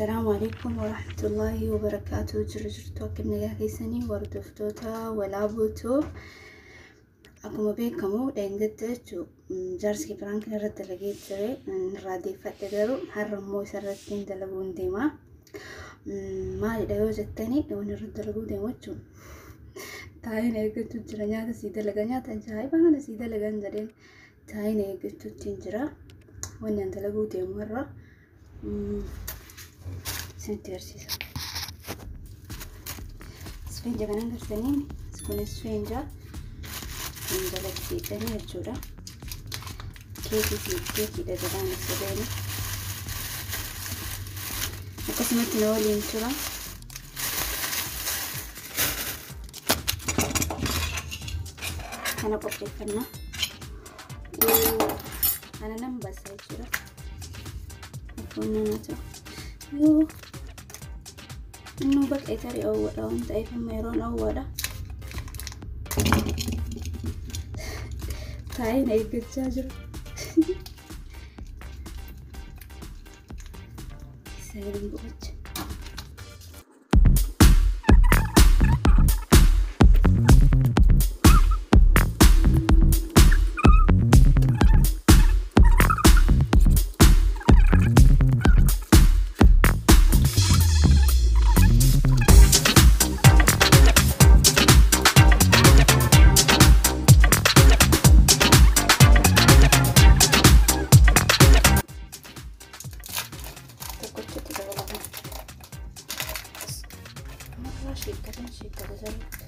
Assalaamu alaikum warahmatullaahi wabarakaatu. Jirra jirtu akkam nagaa keessanii hordoftoota Walaabuutuu. Akkuma beekamu dheengadda jechuun jaarsi piraankiin irratti dalagee ture irraa deeffadhe, garuu har'a immoo isarratti hin dalaguu hin deema. Maalidha yoo jettanii, waan irratti dalaguu deemu jechuun taa'een eeggachuu jira, nyaata sii dalaga, nyaata ajaa'ibaa kana sii dalagan jedheen taa'een eeggachuutti hin jira. Wanni an dalaguu deemu har'a isinitti agarsiisa. Isfeenja kanan gartanii, kun isfeenja kun jalatti fiixanii jechuudha. Keekii fi keekiidha jedhaan jedheen. Akkasumatti na waliin tura. Kana qopheeffanna. Kana nan basa jechuudha. Afuunna ta'u. Yoo innuu baqee tarii oowwadha waan ta'eef amma yeroon oowwadha. Taa'ee na eeggachaa jira. Sagaleen boqocha. Tokkochatti dabalama. Maqaa shiikkatan shiikkata sirriitti.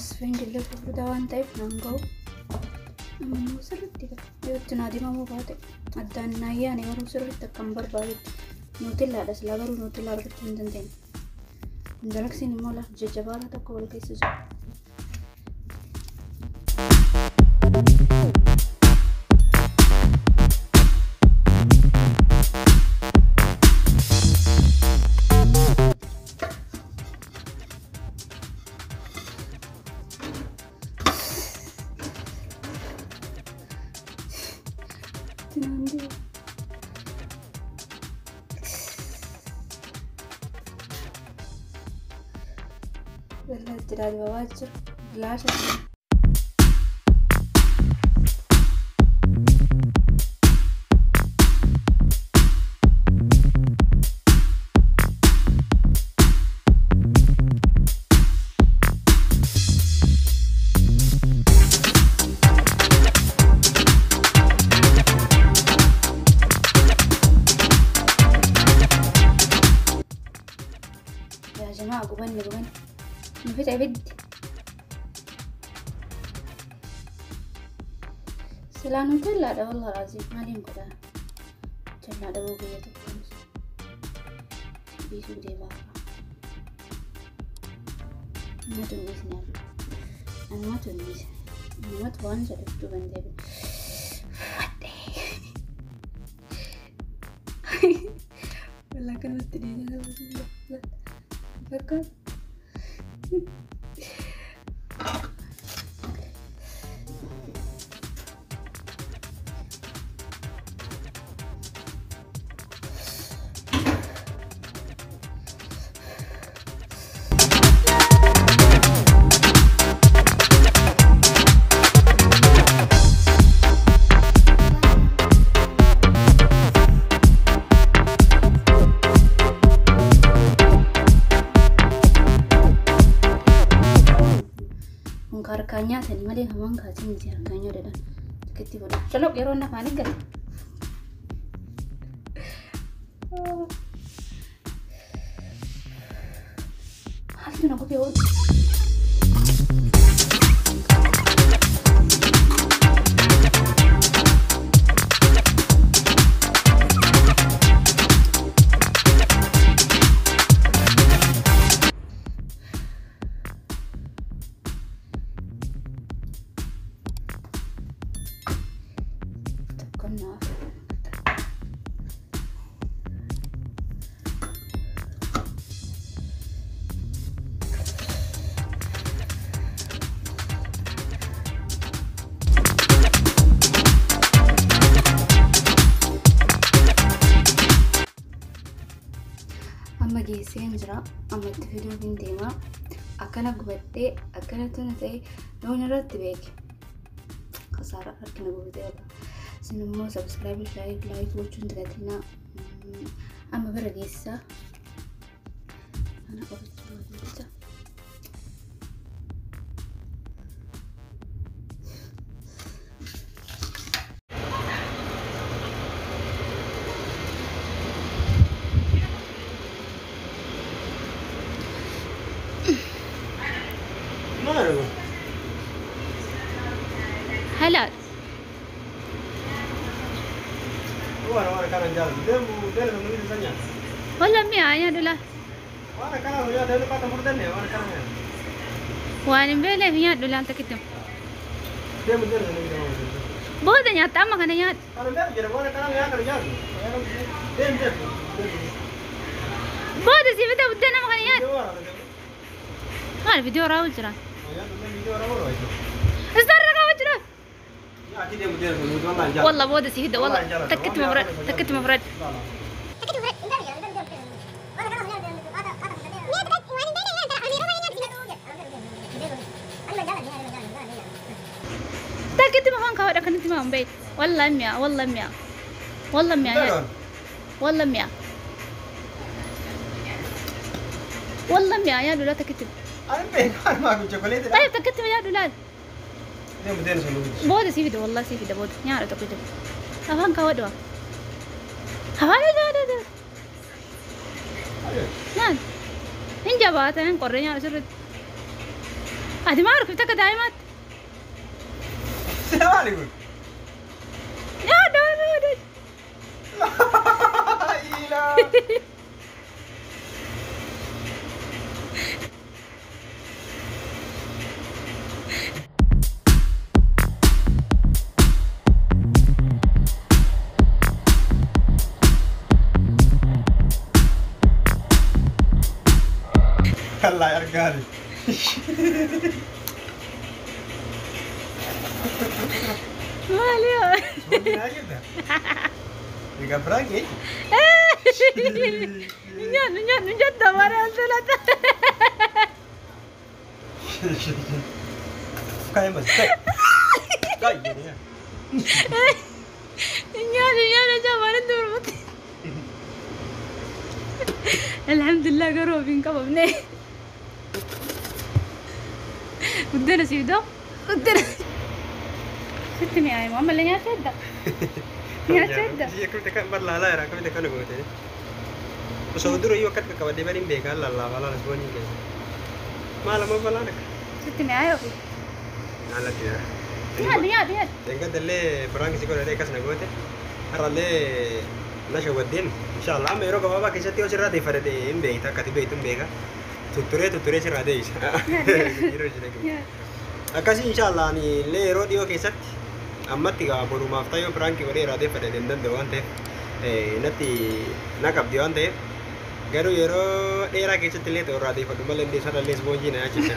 Isfeenjillee furdaa waan ta'eef naan ga'u. Amma immoo sirriitti yoo itti naa dibamuu baate addaan naa yaane, garuu sirriitti akkam barbaadutti nuutillaadha, silaa garuu nuutillaa argachuu hin dandeenye. Galaksiin immoo lafa jajjabaata tokko wal keessa jira. Itti naan diba. Wallah itti dibamaa jira. Bilaasha. يا جماعة gubanni gubanni nu fixa ibiddi. Silaa nutellaadha, wallah alaaziim maaliin godhaa? Jallaa dhabuu biyya tokkoon dhiisuu deemaa. Anumatu hin dhiisne, anumatu hin dhiisne, anumatu waan jedhuuf duuban deebi'e. Wallah kanumatti dhiisne fakkaata. Kun harkaan nyaatanii malee hamaan kaasin miti, harkaan nyaatan. Itti godhu. Caloq yeroo nafaan eeggate. Maaltu na gubee oolu? Tokkoon naaf. Geesseen jira. Amma itti fiduuf hin deema. Akkana gubadhee akkana tona ta'e loon irratti beeke. Kasaara harkina gubatee oola. Isin immoo subscribe, like gochuun dagatinaa. Amma bira geessaa. Ana qabachuu jecha. هلا والله مية يا دولا وانا بلا مية دولا انت كتم بودا يا تاما كان يا بودا سيبتا بدنا ما كان يا قال فيديو راول جرا والله بودا سيهدا والله تكت مفرد تكت مفرد تكت مفرد كهذا كنت ما بيت والله مية والله مية والله مية والله مية والله مية يا دولا تكتب. طيب تكتب يا دولا. بودا سيفيد والله سيفيد بودا يا تكتب. أفهم كودوا. هذا هذا هذا. نعم. إن جابات أنا قرني على سرد. هذه ما أعرف تك دائما. السلام عليكم. يا دولا دولا. لا الله يرجعني. مالي يا براكي. نجد مرة ثلاثة. كايمس. الحمد لله قرب ينقبض ودنا سيدو ودنا ستني يا ماما اللي نيا تشد هي كنت كان برلا لا يرا كنت كان غوتي وسودرو يو كتك كودي برين بيك لا لا ولا رسبوني كيس ما لا ما بلانك ستني ايو لا لا يا يا يا تنقد اللي برانك سيكون عليه كسنا غوتي هر اللي نشا ودين ان شاء الله ما يروق بابا كيستي وسر دي فردي ام بيتا كتبيت ام بيكا tutturee sirraa deebisa. Yeroo jireenya. Akkasii inshaallah ani illee yeroo dhiyoo keessatti ammatti gaa borumaaf ta'ee piraankii godhee irraa deeffadhe hin danda'u waan ta'eef natti na qabdi waan ta'eef garuu yeroo dheeraa keessatti illee ta'u irraa deeffadhu malee illee sarara illee ispoonjii na nyaachise.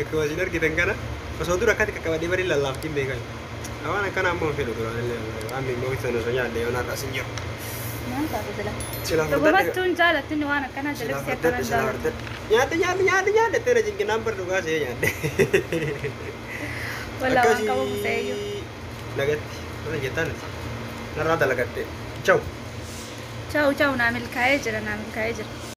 Akkuma isin argitan kana osoo dura akkatti qaqqabadee barii lallaaftiin beekan. Waan akkana ammoo hin fedhu duraan illee waan immoo sana osoo nyaadhe yoon har'as hin jiru. Dhugumattuun jaalattinni waan akkanaa jalatti akkanaa jaalatu. Nyaata nyaata nyaata nyaata teera jinkinaan bar dhugaa see nyaadhe. Walaa waan qabu buseeyyuu. Nagatti mana jettaan narraa dalagatte. Ciao. Ciao ciao naa milkaa'ee jira naa milkaa'ee jira.